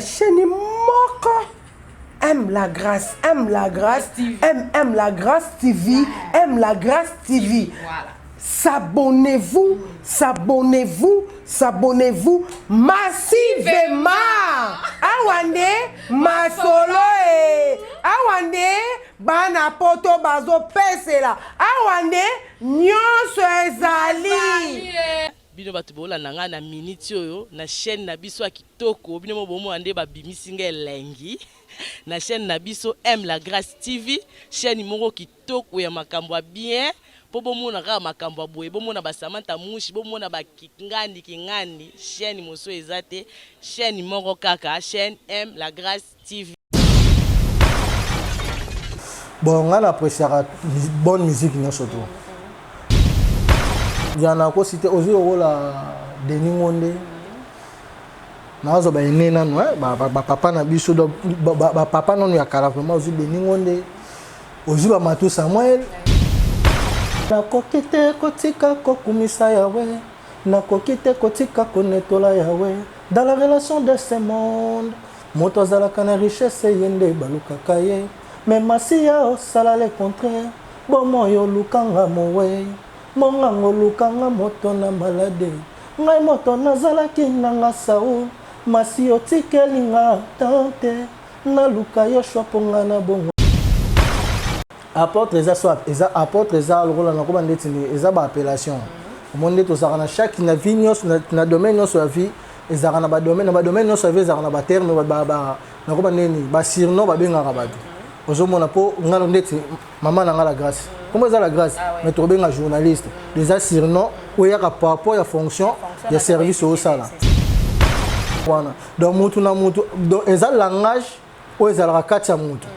Chaîne moko aime la grâce, aime la grâce, aime, aime la grâce TV, aime la grâce TV. Voilà. S'abonnez-vous, s'abonnez-vous, s'abonnez-vous massivement. Awa nde masolo e. Awa nde bana poto bazopesela. Awa nde nyonso ezali. Bino batu bolanda nga na minute oyo na chaine na biso ya kitoko bino moko bomona nde babimisi nga elengi na chaine na biso aime la grace TV chaine moko kitoko ya makambo ya bien po bomona kaka makambo ya boye bomona ba Samantha Mushi bomona ba kingandi kingandi chaine mosusu eza te chaine moko kaka chaine aime la grace TV. Bon, nga na appréciaka bonne musique nyonso to. Ya na ko citer ozui lokola Denis Ngonde. Nazwa ba aîné nanu hein, ba, ba, ba papa na biso donc ba, ba, ba papa nanu ya kala vraiment ozui Denis Ngonde, ozui ba Matou Samuel. Nakoki te kotika kokumisa Yahweh, nakoki te kotika konetola Yahweh dans la relation de ce monde. Moto azalaka na richesse ye nde balukaka ye mais masiya osala le contraire bomoi oluka nga mowei monganga oluka nga moto na malade ngai moto nazalaki na nga Saul masi otikeli nga temps te naluka Yoshua mpo nga na bongo Apotre eza soit eza apotre eza lokola nakoba ndeti ni eza ba appellation omoni nde tozalaka na chaque na vie nyonso na, na domaine nyonso ya vie ezalaka na ba domaine na ba domaine nyonso ya vie ezalaka na ba terme ba, ba, ba nakoba ndeni ba surnom babengaka bato ozomona mpo ngano ndeti mama na nga la grâce kombo eza la grâce ah, mais tokobenga journaliste eza surnom oyo eyaka par rapport ya fonction ya service osala wana donc mutu na mutu donc eza langage oyo ezalaka kati ya mutu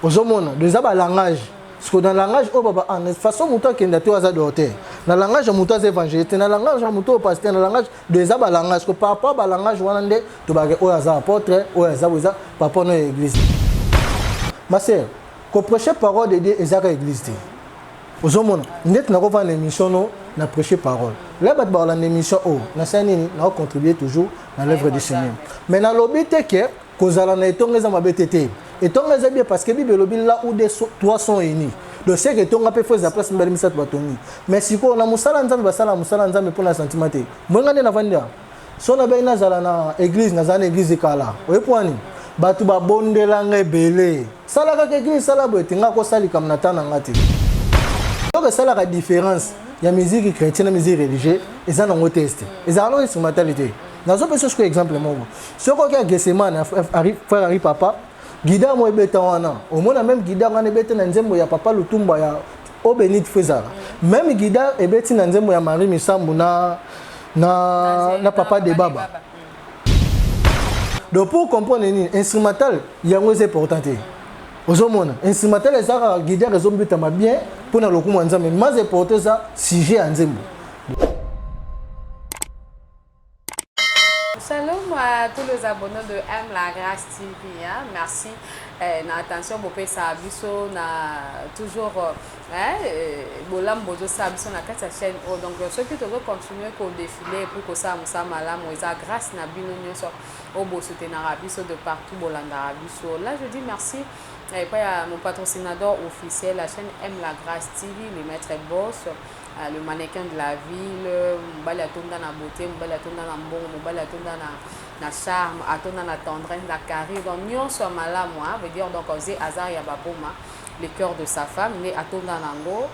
ozomona donc eza balangage siko na langage oyo baba ah, façon moto akenda te oyo aza docteur na langage ya moto aza évangéliste na langage ya moto oyo pasteur na langage donc eza balangage ko par rapport balangage wana nde tobake oyo aza apôtre oyo aza eza par rapport na église. Ma sœur, koprêche parole de Dieu ezaka église te. Ozomona ndeti nakovanda na émission no na prêche parole la bato bakolanda émission oyo nasala nini nakocontribue toujours na l'œuvre du Seigneur, mais nalobi te ke kozala na etonga eza mabe te. Te, etonga eza bien parce que Bible elobi: là où deux, trois sont unis. Donc c'est que etonga mpe fo eza place mibale misato batongi. Mais sikoyo na mosala Nzambe, basala mosala Nzambe mpona sentiment te. Mwenga nde navandi awa, so nabai nazala na église, nazala na église ekala. Oye mpo wani bato babondelanga ebele, sala kaka église, sala boye te. Nga kosala likambo na ta na nga te. Donc esalaka différence ya musique chrétienne na musique religieux eza nango teste, ezalaka nango instrumental te. Nazopesa sikoyo exemple moko: soki oki agesemane, frère Henri Papa, guitare mo ebeta wana, omona même guitare wana ebeti na nzembo ya papa Lutumba ya o benite, fo ezala même guitare ebeti na nzembo ya Marie Misambu na papa de baba. Donc pour comprendre nini instrumental yango eza important te. Ozomona instrumental eza kaka guitare ezobetama bien mpona lokumu ya Nzambe. Mais important eza sujet ya nzembo. Shalom à tous les abonnés de M La Grâce TV. Hein? Merci. Na attention bopesa biso na toujours hein, bolamu bozosala biso na kati ya chaîne oyo. Donc soki tozocontinue kodéfiler et puis kosala mosala malamu, eza grâce na bino nyonso oyo bosoutenaka biso de partout, bolandaka biso. Là, je dis merci epai ya mon patrocinateur officiel, la chaîne M La Grâce TV, le maître boss, le mannequin de la ville, mobali atonda na beauté, mobali atonda na mbongo, mobali atonda na charme, atonda na tendresse, na carré, donc nyonso ya malamu, hein, veut dire donc oze hasard ya baboma le cœur de sa femme nde atonda nango.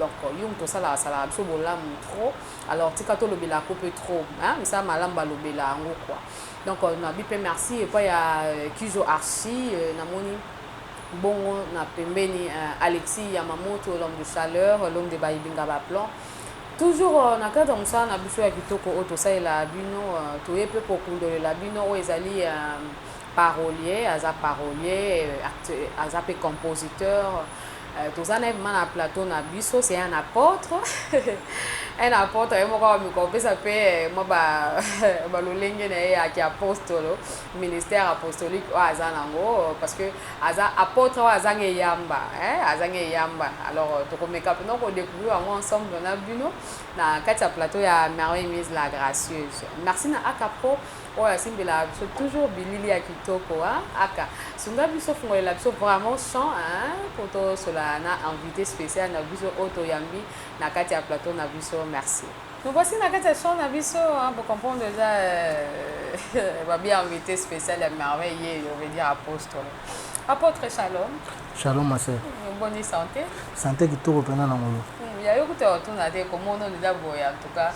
Donc yo moto osalaka salaka biso bolamu trop, alors tika tolobelako mpe trop, hein, misala malamu balobela yango quoi. Donc nabi mpe merci epai ya Kizo Archi, namoni bongo na pembeni Alexis Yamamoto, l'homme de chaleur, l'homme de bayibinga baplan toujours na cadre ya mosala na biso ya kitoko oyo tosalela bino. Toye mpe kokundolela bino oyo ezali parolier, aza parolier, aza mpe compositeur. Toza na ye vraiment na plateau na biso. C'est un apôtre, un apôtre ye moko amika kopesa mpe mwa balolenge na ye yaki apostolo, ministère apostolique oyo aza nango, parce que aza apôtre oyo azanga eyamba, azanga eyamba. Alors tokomeka mpena kodécouvrir yango ensemble na bino na kati ya plateau ya Merveille Mise la Gracieuse. Merci na Akapro. Oyo asimbelaka biso toujours bilili ya kitoko hein aka sunga biso fungolela biso vraiment champ hein po tosolola na invité spécial na biso oyo toyambi na kati ya plateau na biso merci. Nous voici na kati ya champ na biso hein bo comprendre dejà euh, babi invité spécial ya merveille ye yo veut dire apostolo. Apôtre Shalom. Shalom ma sœur. Boni santé? Santé kitoko pena na ngolo. Ya yo kuta otuna te komona dejà boye en tout cas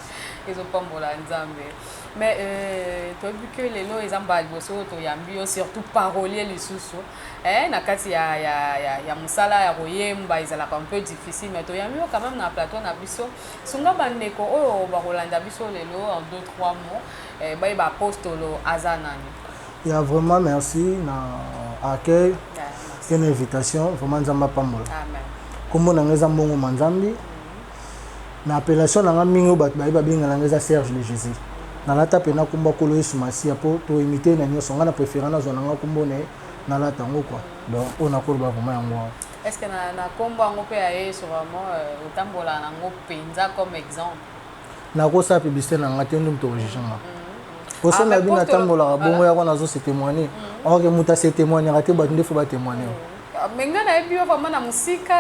ezopambola Nzambe. Mais euh, toyebi que lelo eza mbala liboso oyo toyambi yo surtout parolier lisusu eh, na kati ya, ya, ya, ya mosala ya koyemba ezalaka un peu difficile mais toyambi yo quand même na plateau na biso sunga bandeko oyo bakolanda biso lelo en deux trois mots eh, bayeba apostolo aza nani. Ya vraiment merci na accueil yeah, na invitation vraiment Nzambe apambola. Amen. Kombo na ngai eza Mbongo Manzambi. Mais appellation na nga mingi oyo bato baye babengela nga eza Serge de Jesus. Nalata pena kombo ya Nkolo Yesu Masiya po to imiter ye na nionso. Nga na prefera nazwa na nga kombo na ye nalata yango quoi. Donc oyo nakoloba vraiment yango wana. Est ce que na na kombo yango pe ya Yesu vraiment otambolaka na yango penza comme exemple? Nakosala publicite na nga te, yo nde moto oko juger nga. Poso na bino natambolaka bongo yako nazo se temoigner. Or que moto a se temoignaka te, bato nde faut ba temoigner. Mais nga nayebi yo vraiment na mosika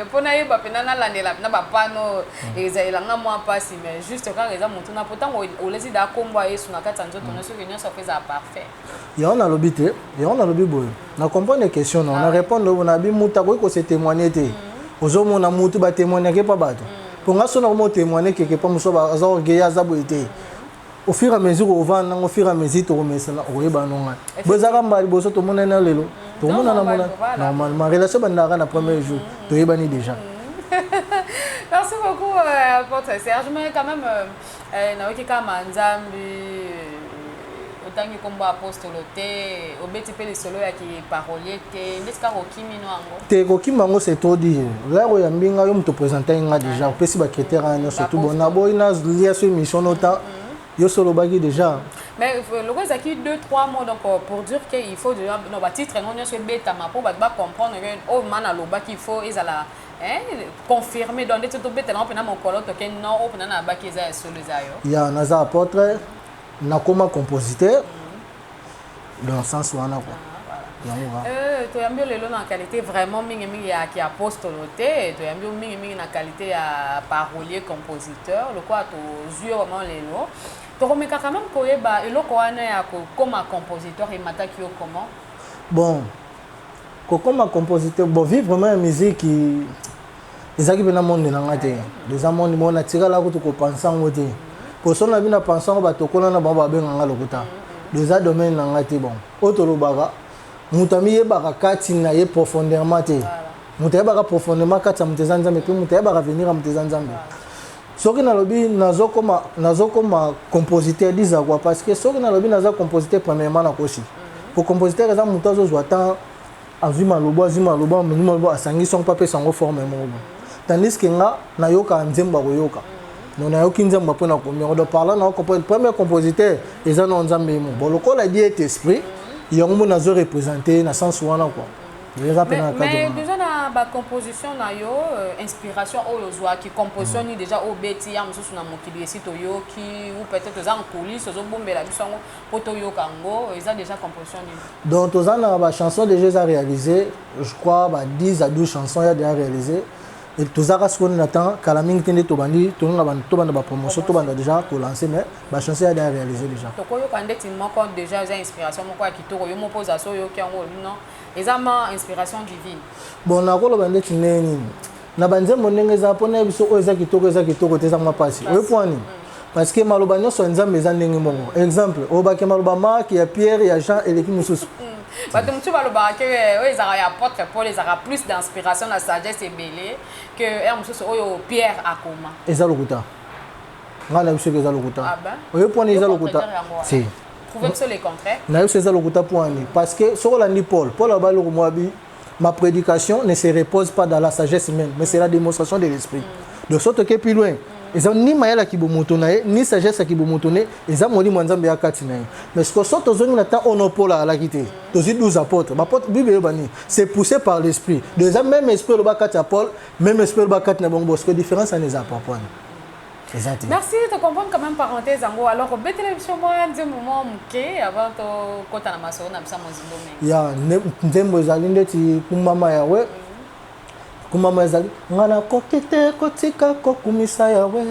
mpo nayeba mpenza nalandela na bapano ezalela nga mwa mpasi mais juste kaka eza motuna mpo ntango olesi da nkombo ya Yesu na kati ya nzoto na soki nyonso mpe ezala parfait. Yango nalobi te, yango nalobi boye na comprendre question na na répondre oyo nabi moto akoki kose témoigner te. Ozomona motu batémoignaka epa bato mpo nga so nakomo témoigner keke mpo mosusu aza orgueil aza boye te. Au fur et à mesure ovanda nango, au fur et à mesure tokomesana, okoyeba no ngai bo ezaka mbala liboso tomonani na lelo tokomonana mona normalement relation bandaka na premier jour toyebani déjà. Merci beaucoup, apôtre Serge. Mais quand même, nayoki kama Nzambi, otangi kombo apostolo te, obeti pe lisolo ya ki parolier te, ndeti kaka okimi no yango. Te, kokima yango c'est trop dire. Lero oyambi nga, yo moto présente nga déjà, opesi bacritère wana nyonso tout bon, naboyi nalia so émission no ta yo so olobaki déjà. Mais lokola ezalaki 2 3 mots, donc pour dire que il faut déjà no batitre yango nyonso ebetama mpo bato bacomprendre que oyo mana alobaki il faut ezala hein, confirmé. Donc ndeti tobetela yango mpena mokolo toke non oyo mpena nabaki eza ya solo eza yo. Ya naza apôtre, nakoma compositeur dans sens wana quoi. Yango kaka. Toyambi yo lelo na qualité vraiment mingimingi ya ki apostolo te, toyambi yo mingimingi na qualité ya parolier compositeur. Lokola tozwi yo vraiment lelo, tokomeka quand même koyeba eloko wana ya kokoma compositeur emataki yo comment? Bon, kokoma compositeur, bon, vivre vraiment ya musique ezalaki mpena monde na nga te. Eza monde moko natikala kutu kopense yango te. Poso na bino pense yango, bato kola na bango babenga nga lokuta. Eza domaine na nga te. Bon, oyo tolobaka, moto amiyebaka kati na ye profondément te. Moto ayebaka profondément kati ya moto eza Nzambe, mpe moto ayebaka avenir ya moto eza Nzambe. Soki nalobi nazokoma compositeur, diza quoi? Parce que soki nalobi naza compositeur, premièrement nakosi. Po compositeur eza moto azozwa temps, azwi maloba, azwi maloba, azwi maloba, asangisi yango mpo apesa yango forme moko boye. Tandis que nga nayokaka nzembo ya koyoka, donc nayoki nzembo mpo nakomi yango. Donc par là nao comprendre premier compositeur eza na Nzambe ye mo. Bon, lokola Dieu est esprit, yango mo nazo représente na sens wana quoi. Eza mpe na Mais, cadre mais wana. Déjà na bacomposition na yo, inspiration oyo ozwaki composition nini déjà oyo obeti ya mosusu na mokili esi toyoki, ou peut-être oza en coulisse ozobombela biso yango mpo toyoka yango, eza déjà composition nini? Donc toza na bachanson déjà eza réalisé, je crois ba 10 à 12 chansons ya déjà réalisé. Et tozaka sikoyo na temps kala mingi te nde tobandi toninga tobanda bapromotion, tobanda déjà kolancer, mais bachanson ya déjà réalisé déjà. Tokoyoka ndeti moko déjà eza inspiration moko ya kitoko, yo moko oza so oyoki yango olobi non, eza ma inspiration divine? Bon, nakoloba ndeti ndenge nini na banzembo ndenge eza mpo na biso oyo eza kitoko, eza kitoko te, eza mwa mpasi oyo mpo nini? Parce que maloba nyonso ya Nzambe eza ndenge moko. Exemple, oyobaki maloba Mark, ya Pierre, ya Jean eleki mosusu. Bato mosusu balobaka ke oyo ezalaka ya apôtre Paul ezalaka plus d'inspiration na sagesse ebele que ere mosusu oyo Pierre akoma. Eza lokuta. Ngai na biso eza lokuta. Ah ben? Oyo mpo wana eza Yo lokuta. contredire yango wana. Si. Prouve biso le contraire. Na biso eza lokuta mpo wani? Parce que soki olandi Paul, Paul aloba eloko moko abi: ma prédication ne se repose pas dans la sagesse humaine, mais c'est la démonstration de l'esprit. Donc soki toke plus loin, eza ni mayelaki bomoto na ye, ni sagesse ya kibomoto ne, eza molimo ya Nzambe ya kati na ye. Mais sikoyo so tozongi na temps oyo Paul alaki te, tozwi 12 apôtres, baapôtre, Bible eyoba nini? C'est poussé par l'esprit. Donc eza même esprit eloba kati ya Paul, même esprit eloba kati na bango. Bo sikoyo différence wana eza par point. Eza te. Merci de comprendre quand même parenthèse yango. Alors obetela biso mwa nzembo mwa moke avant tokɔta na masolo na biso ya mozindo mingi. Ya nzembo ezali ndeti Kumbama Yawe. Kumbama ezali: nga nakoki te kotika kokumisa Yawe,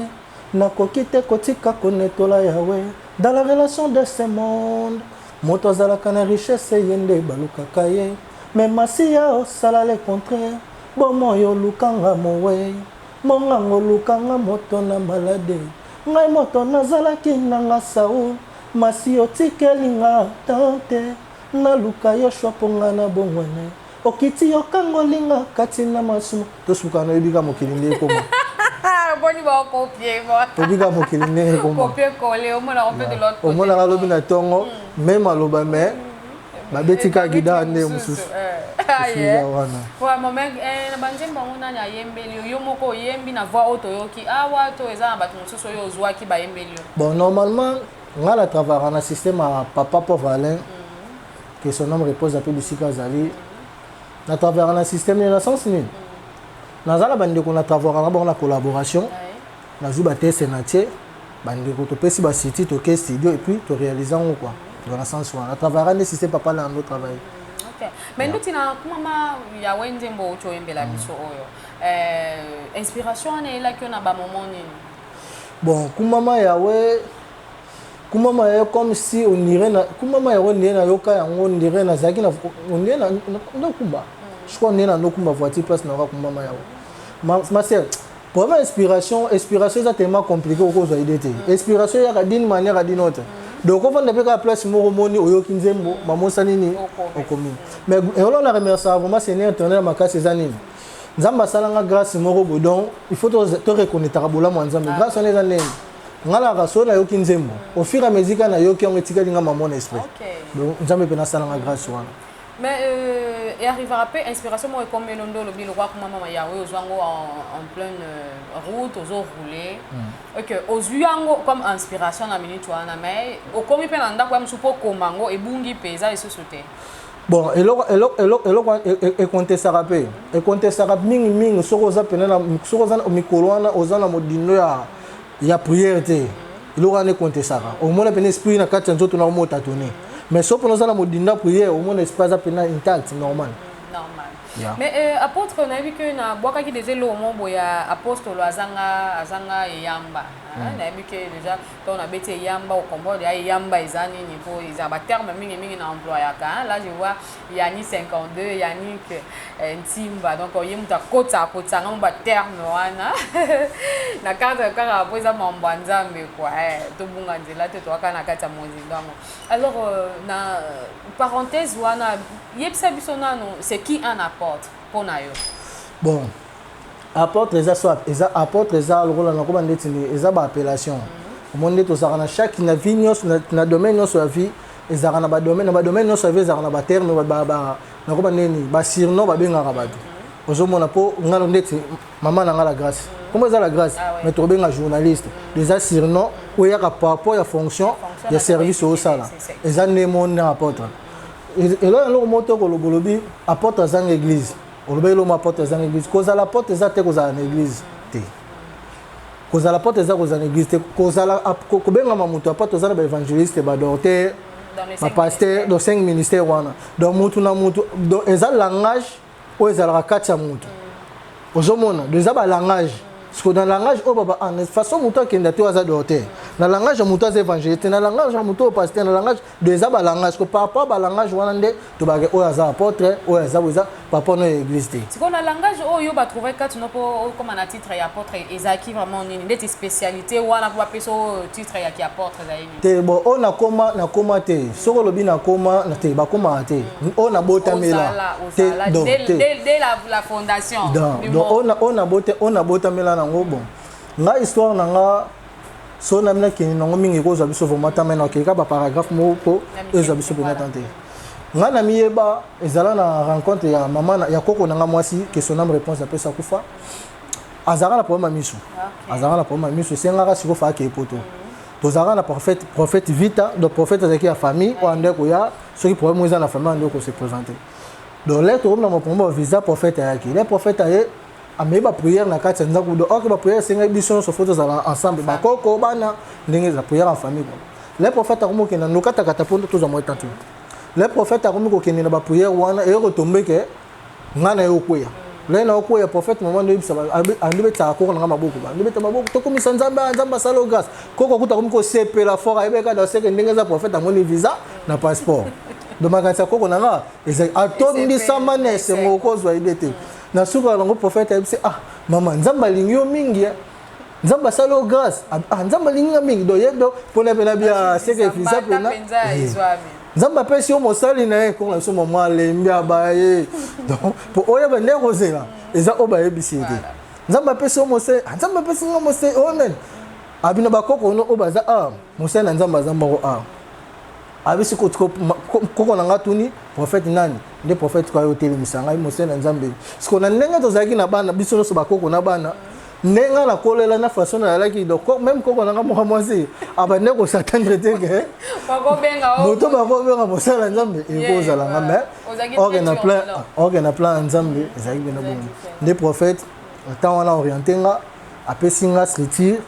nakoki te kotika konetola Yawe. Dans la relation de ce monde, moto azalaka na richesse, ye nde balukaka ye, mais Masiya osala le contraire. Bomoi olukanga mowei, mongango olukanga moto na malade. Ngai moto nazalaki nanga Saul, masi otikeli nga tante naluka Yoshua mpo nga na bongwane. Okiti yokangolinga kati na masumu. Tosuka na oyebika mokili nde ekoma. Boni bakopie? Obika mokili ndenge ekoma. Copier coller, omonaka mpe de l'autre côté. Omonaka alobi na ntongo même aloba, mais babeti kaka guitare nde mosusu eza wana. Vraiment, mais na banzembo yango, nani ayembeli yo? Yo moko oyembi na voix oyo toyoki awa, to eza na bato mosusu oyo ozwaki bayembeli yo? Bon, normalement nga na travaillaka na système ya papa Pauvre Alain, que son âme repose ape bisika azali. Na travaillaka na système nini, na sens nini? Naza na bandeko na travaillaka na bango na collaboration. Nazwi bateste na tie bandeko, topesi basiti, toke studio et puis toréalise yango quoi. Donc na sens wana na travaillaka nde système papa na yango travaille. Ok, mais nduti na Kumama Yawe, nzembo outi oyembela biso oyo, inspiration wana eyelaki yo na bamoment nini? Bon, Kumama Yawe, Kumama Yawe, comme si on dirait na Kumama Yawe, on dirait nayoka yango, on dirait nazalaki na, on dirait na ndokumba, je crois, on dirait na ndokumba voiture place nayoka Kumama Yawe. Ma sœur, vraiment, inspiration eza tellement compliqué, okozwa idée te. Inspiration eyaka d'une manière à d'une autre. Donc ofanda mpe kaka place moko, omoni oyoki nzembo, mamosa nini, okomi. Mais eloko na remercier vraiment Seigneur éternel makasi eza nini? Nzambe asalanga grâce moko boye. Donc il faut to reconnaîtraka bolamu ya Nzambe. Grâce wana eza ndenge nga naka so nayoki nzembo, au fur et à mesure kaka nayoki yango, etikali nga mamo na esprit. Donc Nzambe mpe nasalanga grâce wana. Mais earrivera mpe inspiration moko ekomeli nde olobi lokwa Kumama Yawe, ozwa yango en pleine route, ozoroule, ok, ozwi yango comme inspiration na minute wana, mais okomi mpe na ndako ya mosusu mpo okoma yango, ebungi mpe eza lisusu te? Bon, eloko ekontesaka mpe ekontesaka mingimingi soki oza pene, soki oza mikolo wana oza na modindo ya prière te, eloko wana ekontesaka. Omona pene esprit na kati ya nzoto na omota tone, mais soki mpona oza na modindo ya prière, omona esprit aza pena intact, normal. Normal. Mais apôtre, nayebi ke nabwakaki déjà eloko moko boye ya apostolo azanga eyamba. Nayebi ke déjà ntango nabeti eyamba, ocomprendre ya eyamba eza nini, mpo eza baterme mingimingi na employaka. Là je vois Yani 52, Yannick Ntimba, donc ye moto akota akotanga mo baterme wana na cadre kaka po eza mambo ya Nzambe kua. Tobunga nzela te, toyaka na kati ya mozindo yango. Alors na parenthèse wana, yebisa biso nano, c'est qui un apôtre mpo na yo? Bon, apôtre eza so, eza apôtre, eza lokola nakoba ndeti eza baappellation. Omoni nde tozalaka na chaque na vie nyonso, na domaine nyonso ya vie, ezalaka na badomaine, na badomaine nyonso ya vie ezalaka na baterme, nakoba ndeni, basurnom babengaka bato. Ozomona mpo ngano ndeti mama na nga La Grâce, kombo eza La Grâce, mais tokobenga journaliste. Eza surnom oyo eyaka par rapport ya fonction ya service osala. Eza nde mo nde apôtre. Eloko eloko moko te koloba, olobi apôtre azanga église, olobi eloko mo apôtre azanga église. Kozala apôtre eza te kozala na église te. Kozala apôtre eza kozala na église te. Kozala kobengama moto apôtre, oza na baévangéliste, badocteur, bapasteur, donc cinq ministère wana. Donc mutu na mutu, donc eza langage oyo ezalaka kati ya mutu. Ozomona, donc eza balangage. Parce que na langage oyo baba façon moto akenda te, oyo aza docteur, na langage ya moto aza évangéliste, na langage ya moto oyo pasteur, na langage de eza balangage ko par rapport balangage wana nde tobake oyo aza apôtre, oyo aza eza par rapport no ya église te. Sikoyo na langage oyo batrouve kati no mpo okóma na titre ya apôtre, ezalaki vraiment nini ndeti spécialité wana mpo bapesa oyo titre ya ki apôtre, ezali nini? Te, bon, oyo nakoma te. Soki olobi nakoma te, bakomaka te. Oyo nabotamela te, dès la fondation. Donc oyo nabotamela nango. Bon, nga histoire na nga, so nami nakende nango mingi, ekozwa biso vraiment temps. Mai nakende kaka baparagraphe moko mpo ezwa biso mpena temps te. Nga na miyeba ezala na rencontre ya mama ya koko na nga mwasi, que son âme repose apesa kufa. Azalaka na problème ya miso, azalaka na problème ya miso, esengaka sikoyo fa akeye Poto. Tozalaka na prophète Vita. Donc prophète azalaki ya famille oyo ande koya soki problème eza na famille, ande kose présenter. Donc le tokomi na mokombo ya visa, prophète ayaki. Le prophète aye. Amemi baprière na kati ya ndako. Donc or baprière esengaki biso nyonso fo tozala ensemble, bakoko, bana, ndenge eza prière en famille quoi. Le prophète akomi kokende nokatakata mpo tozwa mwa tatu. Le prophète akomi kokende na baprière wana, eye kotombe ke ngai na ye okweya lai na okweya. Prophète mama ndo yebisa, ando betisaka koko na ngai maboko, ando beta maboko, tokomisa Nzambe, Nzambe asala o grâce. Koko kuta akomi kosepela fort, ayebeka na seke ndenge eza prophète amoni visa na passeport. Donc makanisi ya koko na nga ezali atondisama na esengo, okozwa ide te. Na suka yango, prophète ayebisi: "Ah mama, Nzambe alingi yo mingi, Nzambe asali yo grâce." "Ah, Nzambe alingi nga mingi." Donc ye do mpona mpena bia seke visa mpena Nzambe apesi yo mosali na ye. Kongo na biso, mama alembi, abaye. Donc po oyeba nde kozela eza oyo bayebisi ye te. Nzambe apesi yo mosali, Nzambe apesi nga mosali oyo nani abino bakoko no oyo baza a mosali na Nzambe aza moko a abisi. Koko na nga tuni prophète nani nde prophète ko ayo otelemisa ngai mosali na Nzambe. Siko na ndenge tozalaki na bana, biso nyonso bakoko na bana, ndenge nga nakolela na façon nazalaki, donc même koko na nga moko mwasi abande kos'attendre te ke moto bakobenga mosala ya Nzambe ekozala nga. Mais orke na plan ya Nzambe ezalaki mpena bongo nde prophète ntango wana orienté nga, apesi nga structure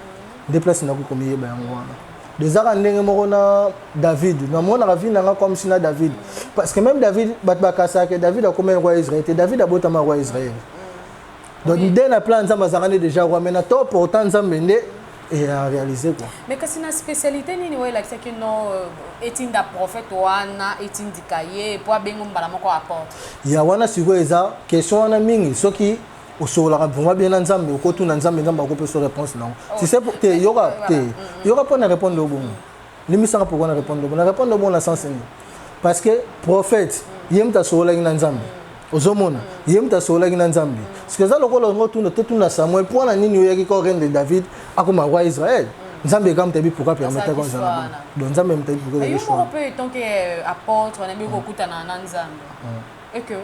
nde place nakoki komiyeba yango wana. Ezaka ndenge moko na David, namonaka vie na nga comme si na David, parce que même David, bato bakasaka David akomaki roi Israël te. David abotama roi Israël. Donc nde na plan Nzambe azalaka nde déjà roi, mais na to pourtant Nzambe nde réalisé quoi. Mais kasi na spécialité nini oyo elakisaki no etinda prophète wana, etindika ye po abengo mbala moko apôtre? Ya wana sikoyo eza question wana mingi. Soki osololaka vraiment bien na Nzambe, okotuna Nzambe, Nzambe akopesa réponse nango. Tu sais te, yoka te, yoka mpo na répondre obongo. Limisanga, pourquoi na répondre obongo? Na répondre obongo na sens nini? Parce que prophète ye moto asololaki na Nzambe. Ozomona, ye moto asololaki na Nzambe. Parce que eza lokola ngo tuna, totuna Samuel mpo wana nini oyaki ko reine de David akoma roi Israël. Nzambe eka moto ayebi pourquoi permettre ko nzala. Donc Nzambe moto ayebi pourquoi. Yo moko mpe, tant que apôtre, nayebi kokutana na Nzambe et que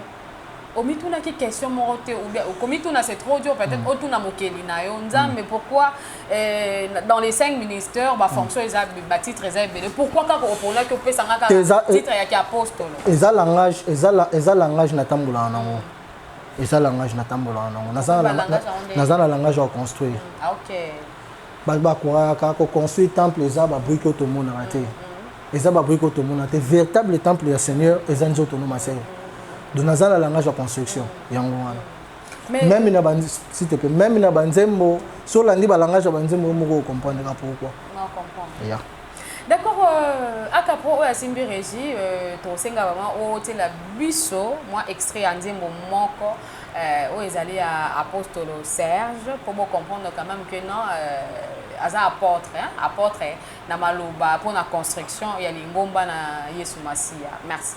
omitunaki question moko te, ou bien okomituna, c'est trop dur peut-être, otuna mokeli na yo Nzambe pourquoi dans les cinq ministères, bafonction eza, batitre eza ebele, pourquoi kaka oponaki opesanga kaka titre yaki apostolo? Eza langage, eza langage natambolaka nango, eza langage natambolaka nango. Naza na langage ya construire. Bato bakuraka koconstruire temple, eza babrique oyo tomonaka te, eza babrique oyo tomonaka te. Véritable temple ya Seigneur eza nzoto no masere. Donc naza na langage ya construction yango wana. Même na s'il te plaît, même na banzembo, so olandi balangage ya banzembo moko, ocomprendre ka pourquoi. Ya d'accord. Akapo oyo asimbi régie, tosenga vraiment otiela biso mwa extrait ya nzembo moko oyo ezali ya apostolo Serge, mpo bocomprendre quand même que non, aza apôtre, hein? Apôtre na maloba mpona construction ya lingomba na Yesu Masiya. Merci.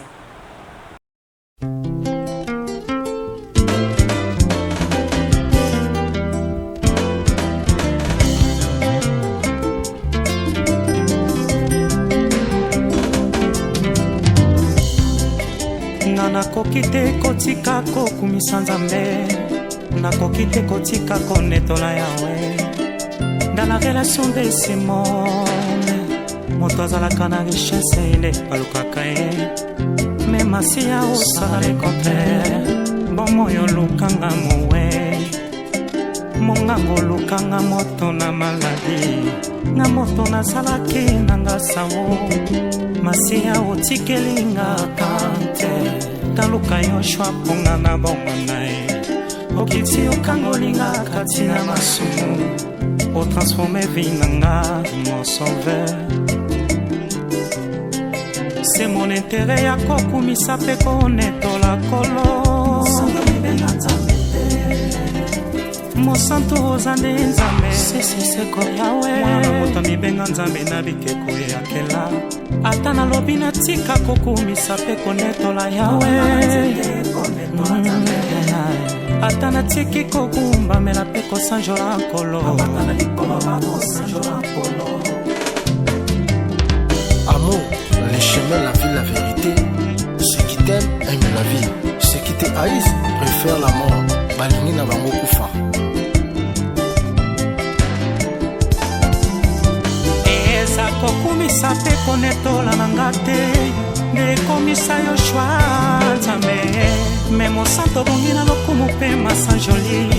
Nga nakoki te kotika kokumisa Nzambe, nakoki te kotika konetola Yawe. Dans la relation de ce monde, moto azalaka na richesse nde balukaka ye, me Masiya osala le contraire. Bomoi olukanga mowe mongango, olukanga moto na maladi, nga moto nazalaki nanga sango. Masiya otikeli nga kante, taluka Yoshua mponga na bongo na ye. Okiti okangolinga kati na masumu, otransforme vie na nga, mon sauveur. C'est mon intérêt ya kokumisa mpe konetola Kolo. Mosantu oza nde Nzambe seseseko Yawe. Mwana moto amibenga Nzambe na bikeko eyakela. Ata nalobi natika kokumisa mpe konetola Yawe, ata natiki kogumbamela mpe kosanjola Nkolo. Amour, le chemin, la vie, la vérité. Ceux qui t'aiment aiment la vie. Ceux qui te haïssent préfèrent la mort. Balingi na bango kufa. Eza kokumisa mpe konetola na nga te nde ekomisa yo shwa Nzambe, me mosanto obongi na lokumu mpe masanjoli.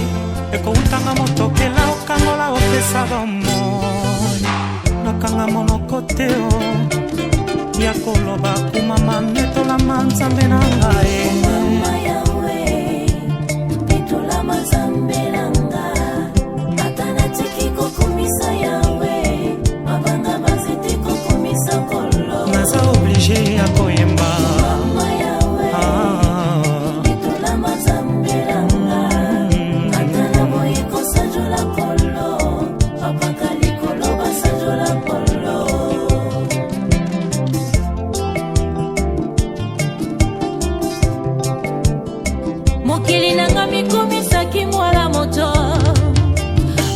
Ekowutanga motokela okangola opesa bomoi. Nakanga monoko te o ya koloba kumama netolama Nzambe na ngai. Mama Yawe, petolama Nzambe na nga. Ata natiki kokumisa Yawe, mabanga banzete kokumisa Nkolo. Naza obligé ya koyemba. Mama Yawe, Ah. petolama Nzambe na nga. Ata naboyi kosanjola Nkolo, bapaka likolo basanjola Nkolo. Mokili na nga mikomisaki mwala moto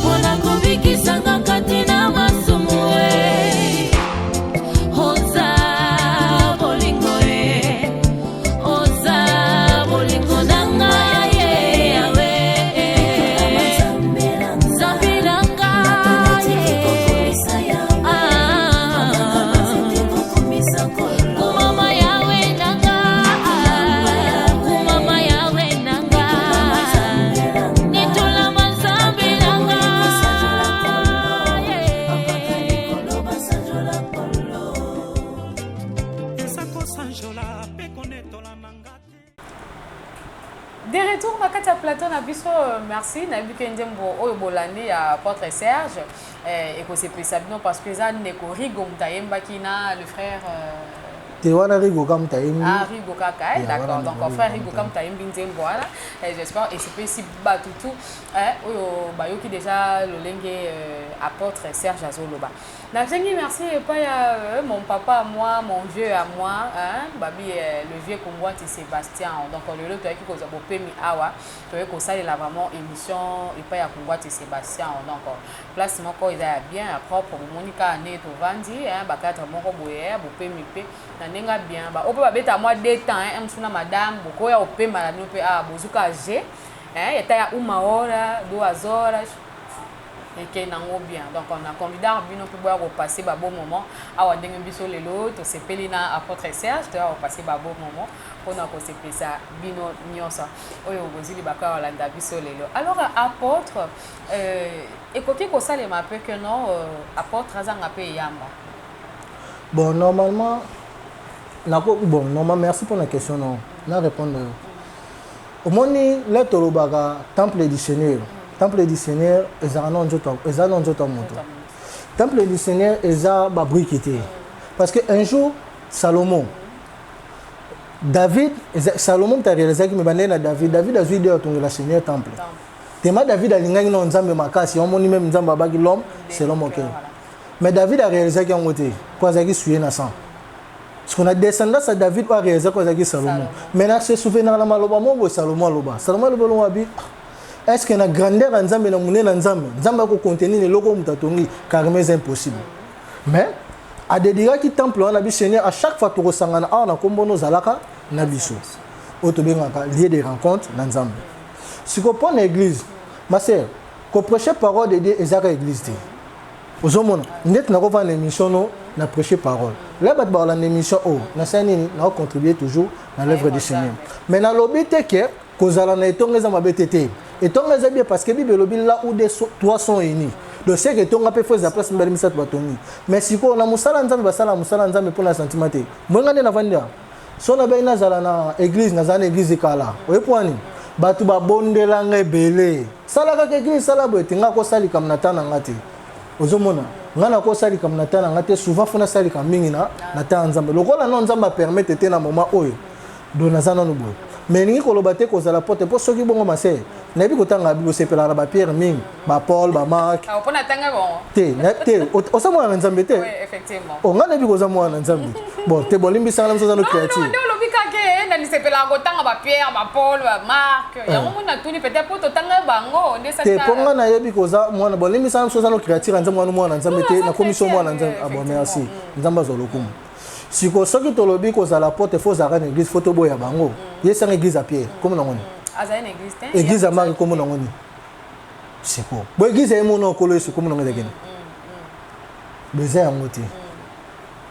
mpona kobikisanga kati na masumu e. Oza bolingo e, oza bolingo na ngai ye Yawe, Nzambe na ngai ye. Ah. Kumama Yawe na nga, kumama Yawe na nga, netolama Nzambe na nga, yeah. Eza kosanjola mpe konetola na nga te. De retour na kati ya plateau na biso, merci. Nayebi ke nzembo oyo bolandi ya apôtre Serge ekosepelisa bino parce que eza ndeko Rigo moto ayembaki na le frère Te, wana Rigo ka moto ayembi. Ah, Rigo kaka, eh, Yeah, d'accord. wana Donc Rigo frère moto Rigo ka moto ayembi nzembo wana. J'espère esepelisi bato tu oyo bayoki déjà lolenge apôtre Serge azoloba. Nazengi merci epai ya mon papa à moi, mon vieux à moi, hein, babi le vieux Kongwati Sébastien. Donc lelo toyaki kozwa bopemi awa, toyaki kosalela vraiment émission epai ya Kongwati Sébastien. Donc place moko eza ya bien, ya propre, bomoni kaka ndenge tovandi, hein, bacadre moko boye ya bopemi mpe na ndenge ya bien. Ba oyo mpe babeta mwa deux temps, hein, mosusu na madame bokoya opema na bino mpe awa bozuka g, hein, eta ya uma hora 2 horas ekei nango bien. Donc on a convidar bino mpe boya kopasser babon moment awa ndenge biso lelo tosepeli na apôtre Serge. Toya kopasser babon moment mpona kosepelisa bino nyonso oyo bozwi libaka ya kolanda biso lelo. Alors apôtre, ekoki kosalema mpe ke non, apôtre azanga mpe eyamba? Bon, normalement nako, bon, normalement, merci pour la question. Non, na répondre. Omoni le tolobaka temple du Seigneur, temple du Seigneur ezalaka na nzoto, eza na nzoto ya moto. Temple du Seigneur eza babriques te, parce que un jour Salomon, David, Salomon moto arealizaki me bandei na David. David azwi idée atongela Seigneur temple tema. David alingaki na Nzambe makasi. Omoni, même Nzambe abaki l'homme selon mon cœur, mais David arealizaki yango te po azalaki souillé na sang. Parce qu'on a descendance à David oyo arealizaki, oyo azalaki Salomon. Mais na se souvenir na maloba moko boye Salomon aloba. Salomon aloba elongo abi: est ce que na grandeur ya Nzambe, na monene ya Nzambe, Nzambe akocontenir eloko oyo moto atongi? Carrément, eza impossible. Mais adédiaki temple wana bi Seigneur, à chaque fois tokosangana awa na nkombo no, ozalaka na biso, oyo tobengaka lieu de rencontre na Nzambe. Sikoyo mpo na église, ma sœur, koprêcher parole de Dieu ezaka église te. Ozomona ndeti nakovanda na émission no na prêcher parole la, bato bakolanda émission oyo, nasali nini? Nakocontribuer toujours na l'œuvre du Seigneur. Mais nalobi te ke kozala na etonga eza mabe te. Te, etonga eza bien, parce que Bible elobi: là où deux, trois sont unis. Donc c'est que etonga mpe faut eza place mibale, misato batongi. Mais sikoyo na mosala Nzambe, basala mosala Nzambe mpona sentiment te. Mwenga nde navandi awa, so nabai nazala na église, nazala na église ekala. Oyebi wani bato babondelanga ebele: sala kaka église, sala boye te. Nga kosala likambo na ta na nga te. Ozomona, nga nakosala likambo na ta na nga te. Souvent faut nasala likambo mingi na ta ya Nzambe. Lokola no Nzambe apermettre te na moment oyo, donc naza nano boye. Mais elingi koloba te kozala pote, mpo soki bongo mase nayebi kotanga Bible, osepelaka na bapierre mingi, bapaul, bamark. Ah, mpona tanga bongo. Te, te, oza mwana na Nzambe te. Oui, effectivement. O ngai nayebi koza mwana na Nzambe. Bon, te, bolimbisanga na biso, oza no Non, non, créature. Nde olobi kaka na lisepelaka kotanga bapierre, bapaul, bamark, yango moni natuni peut-être mpo totanga bango nde. Te, mpo ngai nayebi koza mwana. Bolimbisanga, biso oza no créature ya Nzambe wana, mwana na Nzambe te. Non, aza Nakomi so mwana na chrétien, Nzambe. Ah bon, effectivement. merci. Nzambe azwa lokumu. Sikoyo soki tolobi kozala pote, faut ozalaka na église, faut toboya bango. Yesanga église ya Pierre komo nango nini? Azali na église te. Église ya Mark komo nango nini? Sikoyo bo église ya ye mona okolo Yesu komo nango ezakeni bo eza yango te.